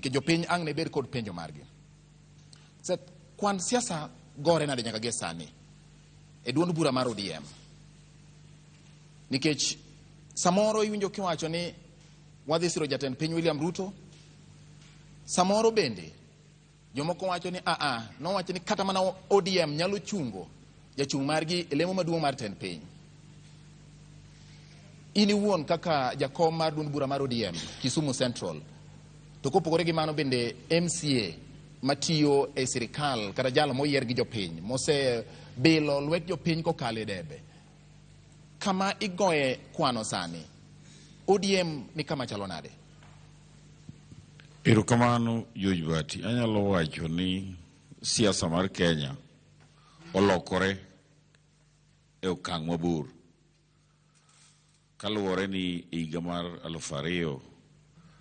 Nikech jopiny ang' ne bed kod penjo margi. Seth, kwan siasa gore nade nyaka gie sani e duond bura mar ODM? Nikech samoro iwinjo kiwacho ni wadhi siro jatend piny William Ruto, samoro bende jomoko wacho ni aa, nowacho ni kata mana ODM nyalo chungo jachung' margi e lemo maduong' mar tend piny. In iwuon kaka jakom mar duond bura mar ODM Kisumu Central, to kopogore gi mano bende MCA matiyo e sirikal kata jalo moyier gi jopiny mosebilo lwet jopiny kokalo e debe, kama igoye kwano sani ODM ni kama chalo nade? Erokamano George Bati. Anyalo wacho ni siasa mar Kenya olokore e okang' mabor kaluwore ni e higa mar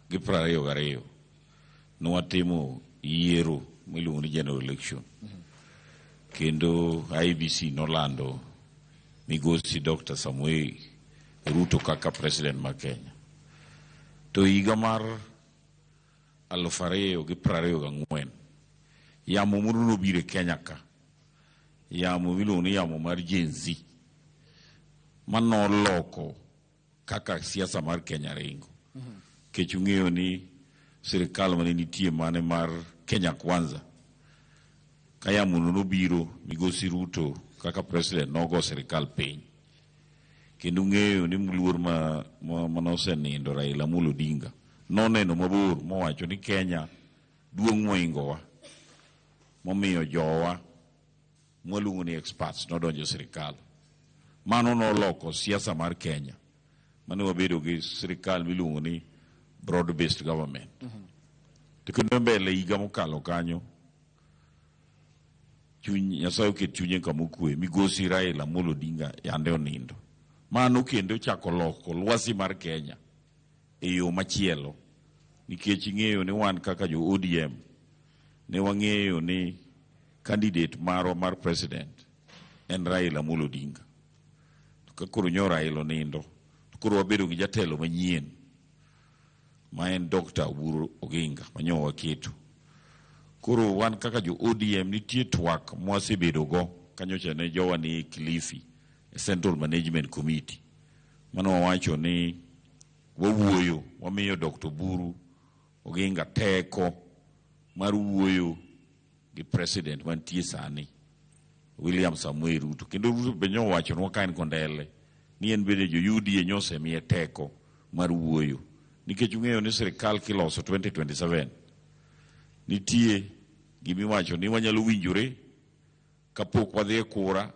2022 nwatimo yiero miluongo ni general election, kendo IEBC nolando migosi Dr. Samoei Ruto kaka president mar Kenya. To higa mar 2024 yamo moro nobiro e Kenya ka, yamo miluongo ni yamo mar Gen Z, manoloko kaka siasa mar Kenya ringo. Nikech ung'eyo ni sirikal mane nitie mane mar Kenya Kwanza, ka yamo no nobiro, migosi Ruto kaka president nogo sirikal piny. Kendo ung'eyo ni mluor ma manosenindo Raila Amolo Odinga noneno mabor mowacho ni Kenya duong' moingowa, momiyo jowa mwaluongo ni experts nodonjo e sirikal. Mano noloko siasa mar Kenya, mane wabedo gi sirikal miluongo ni broad based government. To kendo mbele higa mokalo kanyo, chuny Nyasaye oket chunye kama okwe, migosi Raila Amolo Odinga yande onindo. Mano kendo ochako loko lwasi mar Kenya e yo machielo, nikech ing'eyo ni wan kaka jo ODM ne wang'eyo ni candidate marwa mar president en Raila Amolo Odinga. To ka koro nyo Raila onindo, to koro wabedo gi jatelo manyien ma en Dr. Oburu Oginga manyo waketo. Koro wan kaka jo ODM nitie twak mwasebedo go kanyocha ne jowa ni Kilifi e Central Management Committee. Mano wawacho ni wawuoyo, wamiyo Dr. Oburu Oginga teko mar wuoyo gi president mantie sani William Samoei Ruto. Kendo Ruto be nyowachonwa ka en kondele ni en bende jo UDA nyosemiye teko mar wuoyo. Nikech ung'eyo ni sirikal kiloso 2027 nitie gimiwacho ni wanyalo winjore kapok wadhi e kura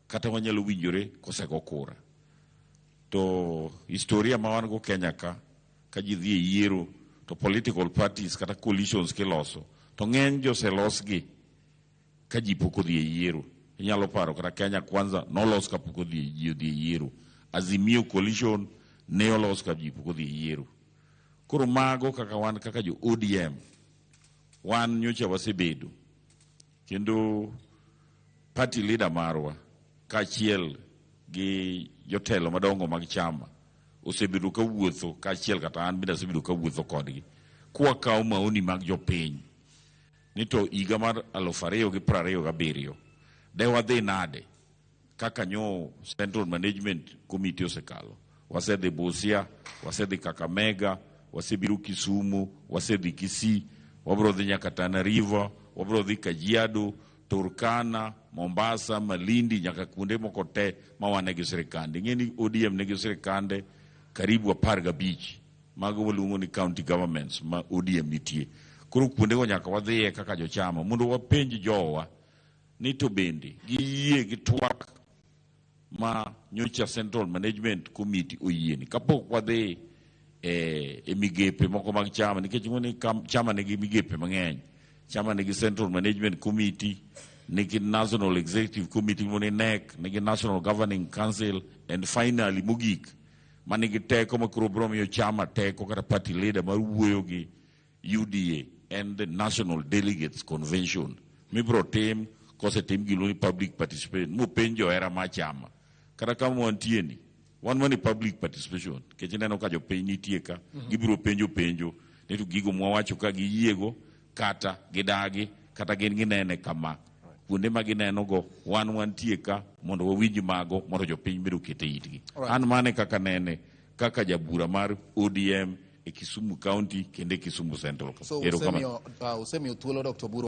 kata wanyalo winjore kosego kura. To historia ma wan go Kenya ka, ka ji dhi e yiero to political parties kata coalitions kiloso to ng'eny ji oselosgi ka ji pok odhi e yiero. Inyalo paro kata Kenya Kwanza nolos kapok odhi ji odhi e yiero. Azimio coalition ne olos ka ji pok odhi e yiero. Koro mago kaka wan kaka jo ODM wan nyocha wasebedo kendo party leader marwa kaachiel gi jotelo madongo mag chama osebedo ka wuotho kaachiel kata an bende asebedo ka wuotho kodgi kwakawo maoni mag jopiny ni to higa mar 2027 de wadhi nade kaka nyo Central Management Committee osekalo. Wasedhi Busia, wasedhi Kakamega, wasebiro Kisumu, wasedhi Kisii, wabiro dhi nyaka Tana River, wabiro dhi Kajiado, Turkana, Mombasa, Malindi, nyaka kuonde moko te ma wane gi sirikande. Ing'e ni ODM nigi sirikande karibu 15 mago waluongo ni county governments ma ODM nitie. Koro kuondego nyaka wadhiye kaka jochama mondo wapenj jowa ni to bende giyie gi twak ma nyocha Central Management Committee oyieni kapok wadhi e migepe moko mag chama, nikech ing'eyo ni chama nigi migepe mang'eny. Chama nigi Central Management Committee, nigi National Executive Committee miluongo ni NEC, nigi National Governing Council, and finally mogik manigi teko ma koro biro miyo chama teko kata party leader mar wuoyo gi UDA en the National Delegates Convention mibiro tim kosetim giluongo ni public participation mopenj johera mar chama. Kata kama wantie ni, wan mana e public participation nikech ineno ka jopiny nitie ka, gibiro penjo penjo ni to gigo mwawacho ka giyiego kata gidagi kata gin ginene kama. Kuonde ma ginenogo wan wantie ka mondo wawinj mago mondo jopiny bende oket e itgi. An mane kaka nene kaka jabura mar ODM e Kisumu County kendo e Kisumu Central. So Erokamano. usemiyo thuolo Dr. Oburu.